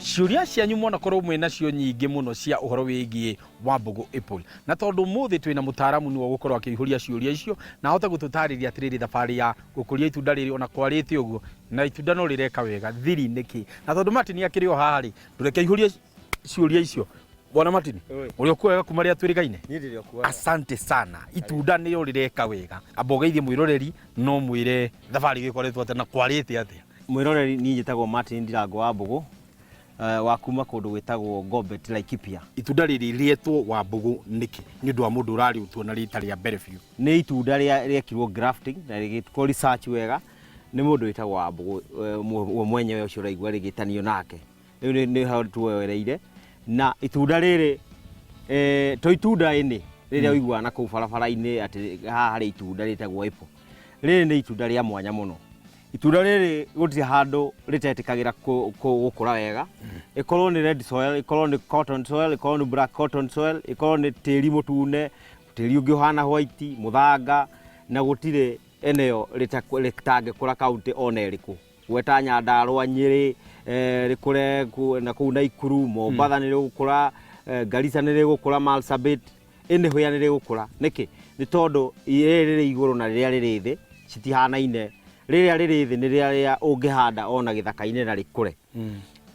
Ciũria cianyu mwanakorwo mwĩ nacio nyingĩ mũno cia ũhoro wĩgiĩ Wambũgũ Apple. Na tondũ ũmũthĩ twĩna mũtaaramu nĩwe ũgũkorwo akĩihũria ciũria icio na ahote gũtũtarĩria atĩrĩrĩ thabarĩ ya gũkũria itunda rĩrĩ ona kwarĩte ũguo na itunda no rĩreka wega thiri nĩkĩ. Na tondũ Martin akĩrĩ o haha rĩ, ndũreke aihũrie ciũria icio. Bwana Martin, ũrĩ okuo wega kuma rĩrĩa twĩrĩgaine? Niĩ ndĩrĩ okuo wega. Asante sana. Itunda nĩrĩo rĩreka wega. Amba ũgeithie mwĩroreri na ũmwĩre thabarĩ ĩgĩkoretwo atĩa na kwarĩte atĩa. Mwĩroreri niĩ njĩtagwo Martin Ndirango wa Mbũgũ wa kuma kũndũ gwĩtagwo Ngobet Laikipia. Itunda rĩrĩ rĩetwo Wambũgũ nĩkĩ? Nĩ ũndũ wa mũndũ ũrarĩũtua na rita rĩa mbere biũ. Nĩ itunda rĩekirwo grafting na rĩgĩkwo research wega nĩ mũndũ wĩtagwo Wambũgũ we mwenyewe ũcio ũraigua rĩgĩtanio nake. Rĩu nĩ ho tuoereire na itunda rĩrĩ to itunda ĩnĩ rĩrĩa ũiguaga na kũu barabara-inĩ atĩ haha harĩ itunda rĩtagwo apple. Rĩrĩ nĩ itunda rĩa mwanya mũno. Itunda rĩrĩ gũtirĩ handũ rĩtetĩkagĩra gũkũra wega, ĩkorwo nĩ red soil, ĩkorwo nĩ cotton soil, ĩkorwo nĩ black cotton soil, ĩkorwo nĩ tĩri mũtune, tĩri ũngĩ ũhana white, mũthanga, na gũtirĩ eneo rĩtangĩkũra kaũntĩ ona ĩrĩkũ. Gweta Nyandarũa, Nyĩrĩ, rĩkũre na kũu Naikuru, Mombatha nĩ rĩgũkũra, Garissa nĩ rĩgũkũra, Marsabit, anywhere nĩ rĩgũkũra. Nĩkĩ? Nĩ tondũ rĩrĩ rĩrĩ igũrũ na rĩrĩa rĩrĩ thĩ citihanaine. Rĩrĩa rĩrĩ thĩ nĩ rĩrĩa ũngĩhanda ona gĩthaka-inĩ na rĩkũre.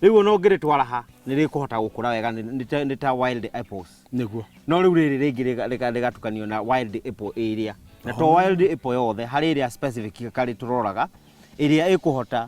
Rĩu ona ũngĩrĩtwara ha nĩ rĩkũhota gũkũra wega, nĩ ta wild apples. Nĩguo. No rĩu rĩrĩ rĩngĩ rĩgatukanio na wild apple ĩrĩa. Na to wild apple yothe, harĩ ĩrĩa specific karĩ tũroraga, ĩrĩa ĩkũhota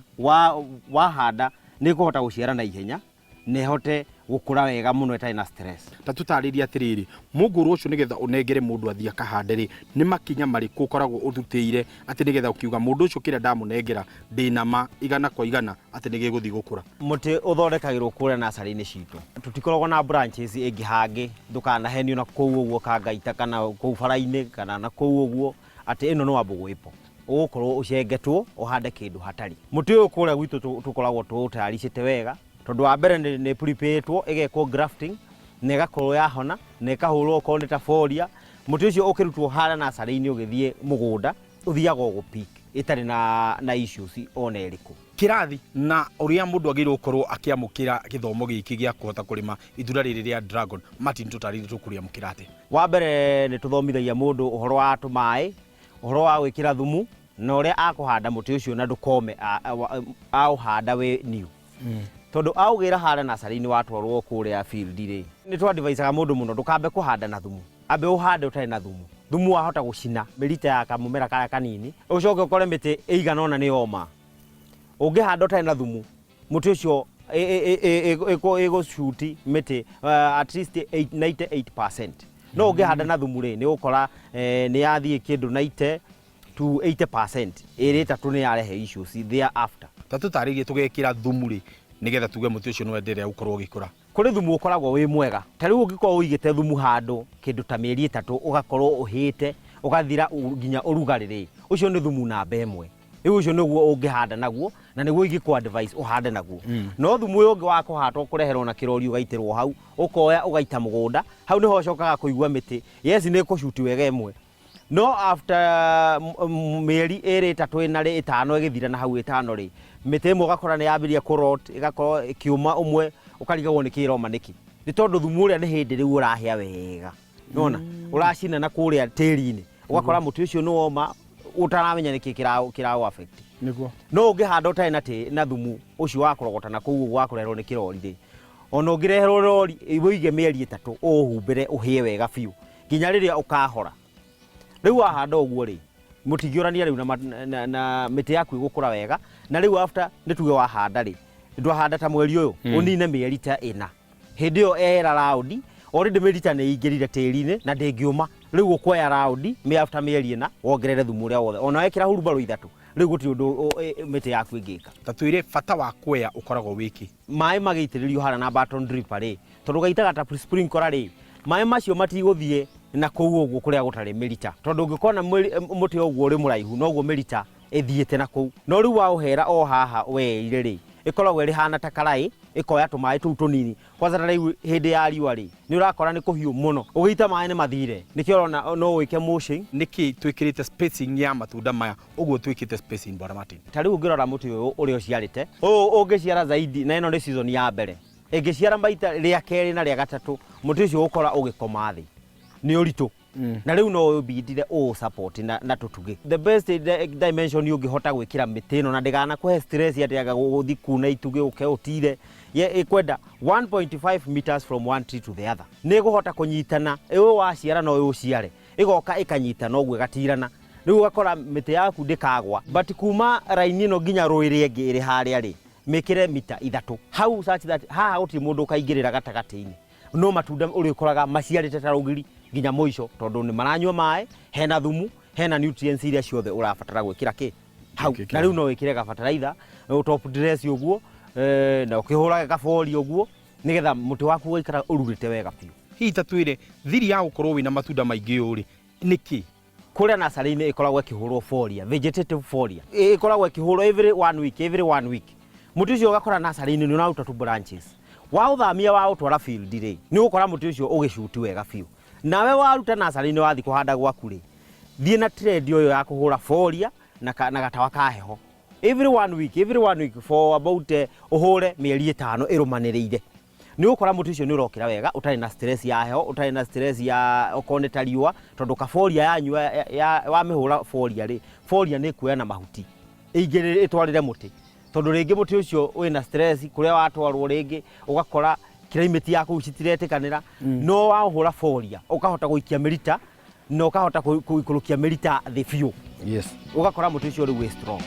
wahanda nĩ ĩkũhota gũciara na ihenya na ĩhote gũkũra wega mũno ĩtarĩ na stress. Ta tũtarĩrie atĩrĩrĩ, mũngũrũ ũcio nĩgetha ũnengere mũndũ athiĩ akahande rĩ, nĩ makinya marĩkũ ũkoragwo ũrutĩire atĩ nĩgetha ũkiuga mũndũ ũcio kĩrĩa ndamũnengera ndĩna ma igana kwa igana atĩ nĩ gĩgũthiĩ gũkũra? Mũtĩ ũthondekagĩrwo kũrĩa nursery-inĩ citũ. Tũtikoragwo na branches ĩngĩ hangĩ, ndũkanahenio na kũu ũguo Kangaita kana kũu bara-inĩ kana na kũu ũguo atĩ ĩno nĩ Wambũgũ Apple. Ũgũkorwo ũcengetwo ũhande kĩndũ hatarĩ. Mũtĩ ũyũ kũrĩa gwitũ tũkoragwo tũũtayaricĩte wega tondũ wa mbere nĩ prepare-ĩtwo ĩgekwo grafting na ĩgakorwo yahona na ĩkahũrwo okorwo nĩ ta foliar. Mũtĩ ũcio ũkĩrutwo harĩa nursery-inĩ ũgĩthiĩ mũgũnda ũthiaga o gũ pick ĩtarĩ na issues ona ĩrĩkũ. Kĩrathi na ũrĩa mũndũ agĩrĩirwo gũkorwo akĩamũkĩra gĩthomo gĩkĩ gĩa kũhota kũrĩma itunda rĩrĩ rĩa dragon. Martin tũtarĩrie tũkũrĩamũkĩra atĩa? Wa mbere nĩ tũthomithagia mũndũ ũhoro wa tũmaĩ, ũhoro wa gwĩkĩra thumu na ũrĩa akũhanda mũtĩ ũcio na ndũkome aũhanda wĩ new. Tondũ aũgĩra harĩa nursery-inĩ watwarwo kũrĩa field rĩ, nĩ tũ advice aga mũndũ mũno ndũkambe kũhanda na thumu, ambe ũhande ũtarĩ na thumu. Thumu wahota gũcina mĩrita ya kamũmera karĩa kanini, ũcoke ũkore mĩtĩ ĩigana ũna nĩ yoma. Ũngĩhanda ũtarĩ na thumu, mũtĩ ũcio ĩgũcuti mĩtĩ at least 98%. No ũngĩhanda na thumu rĩ, nĩ ũgũkora nĩ yathiĩ kĩndũ 90 to 80%, ĩrĩ ĩtatũ nĩ yarehe issues thereafter. Ta tũtarĩrie tũgekĩra thumu rĩ, nĩgetha tuge mũtĩ ũcio nĩ wenderea gũkorwo ũgĩkũra. Kũrĩ thumu ũkoragwo wĩ mwega. Ta rĩu ũngĩkorwo ũigĩte thumu handũ kĩndũ ta mĩeri 3 ũgakorwo ũhĩte ũgathira nginya ũrugarĩ rĩ, ũcio nĩ thumu namba ĩmwe. Rĩu ũcio nĩguo ũngĩhanda naguo na nĩguo ingĩkũ advise ũhande naguo. No thumu ũyũ ũngĩ wa kũhatwo kũreherwo na kĩrori ũgaitĩrwo hau, ũkoya ũgaita mũgũnda, hau nĩho ũcokaga kũigua mĩtĩ, yes nĩ ĩkũcuti wega ĩmwe, no after mĩeri 2 3 4 rĩ, 5 ĩgĩthira na hau 5 rĩ, mĩtĩ ĩmwe ũgakora nĩ yambĩrĩria kũ rot, ĩgakorwo ĩkĩũma ũmwe ũkarigagwo nĩkĩ ĩroma nĩkĩ. Nĩ tondũ thumu ũrĩa nĩ hĩndĩ rĩu ũrahĩa wega. Nĩwona? Ũracina na kũrĩa tĩri-inĩ. Ũgakora mũtĩ ũcio nĩ woma ũtaramenya nĩkĩ kĩraũ affect. Nĩguo. No ũngĩhanda ũtarĩ na thumu ũcio wa kũrogota na kũu ũguo wa kũreherwo nĩ kĩrori rĩ, ona ũngĩreherwo rori ũige mĩeri 3 ũũhumbĩre ũhĩe wega biũ nginya rĩrĩa ũkahora. Rĩu wahanda ũguo rĩ, mũtingĩũrania rĩu na mĩtĩ yaku ĩgũkũra wega. Na rĩu after nĩ tuge wahanda rĩ, ndwahanda ta mweri ũyũ, ũnine mĩeri ta 4. Hĩndĩ ĩyo era raundi, already mĩrita nĩ ĩingĩrire tĩri-inĩ na ndĩngĩũma. Rĩu ũkuoya raundi after mĩeri 4 wongerere thumu ũrĩa wothe. Ona wekĩra hurumbarũ 3, rĩu gũtirĩ ũndũ mĩtĩ yaku ĩngĩka. Ta twĩre bata wa kwea ũkoragwo wĩ kĩ? Maĩ magĩitĩrĩrio harĩa na button dripper rĩ, tondũ gaitaga ta sprinkler rĩ, maĩ macio matigũthiĩ na kũu ũguo kũrĩa gũtarĩ mĩrita. Tondũ ũngĩkona mũtĩ ũguo ũrĩ mũraihu, noguo mĩrita ĩthiĩte na kũu. No rĩu waũhera o haha weire rĩ, ĩkoragwo ĩrĩ hana ta karaĩ, ĩkoya tũmaĩ tũu tũnini. Kwanza ta rĩu hĩndĩ ya riũa rĩ, nĩ ũrakora nĩ kũhiũ mũno. Ũgĩita maĩ nĩ mathire. Nĩkĩo ũrona no wĩke mulching. Nĩkĩ twĩkĩrĩte spacing ya matunda maya ũguo twĩkĩte spacing Bwana Martin? Ta rĩu ũngĩrora mũtĩ ũyũ ũrĩa ũciarĩte, ũyũ ũngĩciara zaidi, na ĩno nĩ season ya mbere. Ĩngĩciara maita rĩa kerĩ na rĩa gatatũ, mũtĩ ũcio ũgũkora ũgĩkoma thĩ nĩ ũritũ. Na rĩu no ũbindire ũ support na tũtugĩ. The best dimension ũngĩhota gwĩkĩra mĩtĩ ĩno na ndĩganakũhe stress atĩ anga gũgũthi kuna itugĩ ũke ũtire ye, ĩkwenda 1.5 meters from one tree to the other. Nĩ ĩgũhota kũnyitana, ũyũ waciara na ũyũ ũciare, ĩgoka ĩkanyitana ũguo, ĩgatirana. Rĩu ũgakora mĩtĩ yaku ndĩkagwa. But kuma raini ĩno nginya rũĩ rĩngĩ ĩrĩ harĩa rĩ, mĩkĩre mita 3 hau, such that haha gũtirĩ mũndũ ũkaingĩrĩra gatagatĩ-inĩ. No matunda ũrĩkoraga maciarĩte ta rũgiri nginya mũico, tondũ nĩ maranyua maĩ, hena thumu, hena nutrients iria ciothe ũrabatara gwĩkĩra kĩ hau. Gwĩkĩra. Na rĩu no wĩkĩre gabataraitha, top dress ũguo, na ũkĩhũrage kabori ũguo, nĩgetha mũtĩ waku ũgaikara ũrurĩte wega biũ. Hihi ta twĩre thiri ya gũkorwo wĩna matunda maingĩ ũũ rĩ, nĩkĩ? Kũrĩa nacarĩ-inĩ ĩkoragwo ĩkĩhũrwo foliar, vegetative foliar. Ĩkoragwo ĩkĩhũrwo every one week, every one week. Mũtĩ ũcio ũgakora nacarĩ-inĩ nĩ ũraruta two branches. Waũthamia, waũtwara field rĩ, nĩ ũgũkora mũtĩ ũcio ũgĩcuti wega biũ. Nawe waruta nacarĩ-inĩ, wathiĩ kũhanda gwaku rĩ, thiĩ na trend ũyũ ya kũhũra foliar na gatawa ka heho every one week, every one week for about ũhũre mĩeri 5 ĩrũmanĩrĩire. Nĩ ũgũkora mũtĩ ũcio nĩ ũrokĩra wega, ũtarĩ na stress ya heho, ũtarĩ na stress ya okorwo nĩ ta riũa, tondũ kaboria yanyua wamĩhũra foliar rĩ, foliar nĩ ĩkuoya na mahuti ĩingĩrĩre ĩtwarĩre mũtĩ, tondũ rĩngĩ mũtĩ ũcio wĩna stress kũrĩa watwarwo, rĩngĩ ũgakora climate ya kũu citiretĩkanĩra. No waũhũra foliar, ũkahota gũikia mĩrita na ũkahota gũikũrũkia mĩrita thĩ biũ. Ũgakora mũtĩ ũcio rĩu wĩ strong.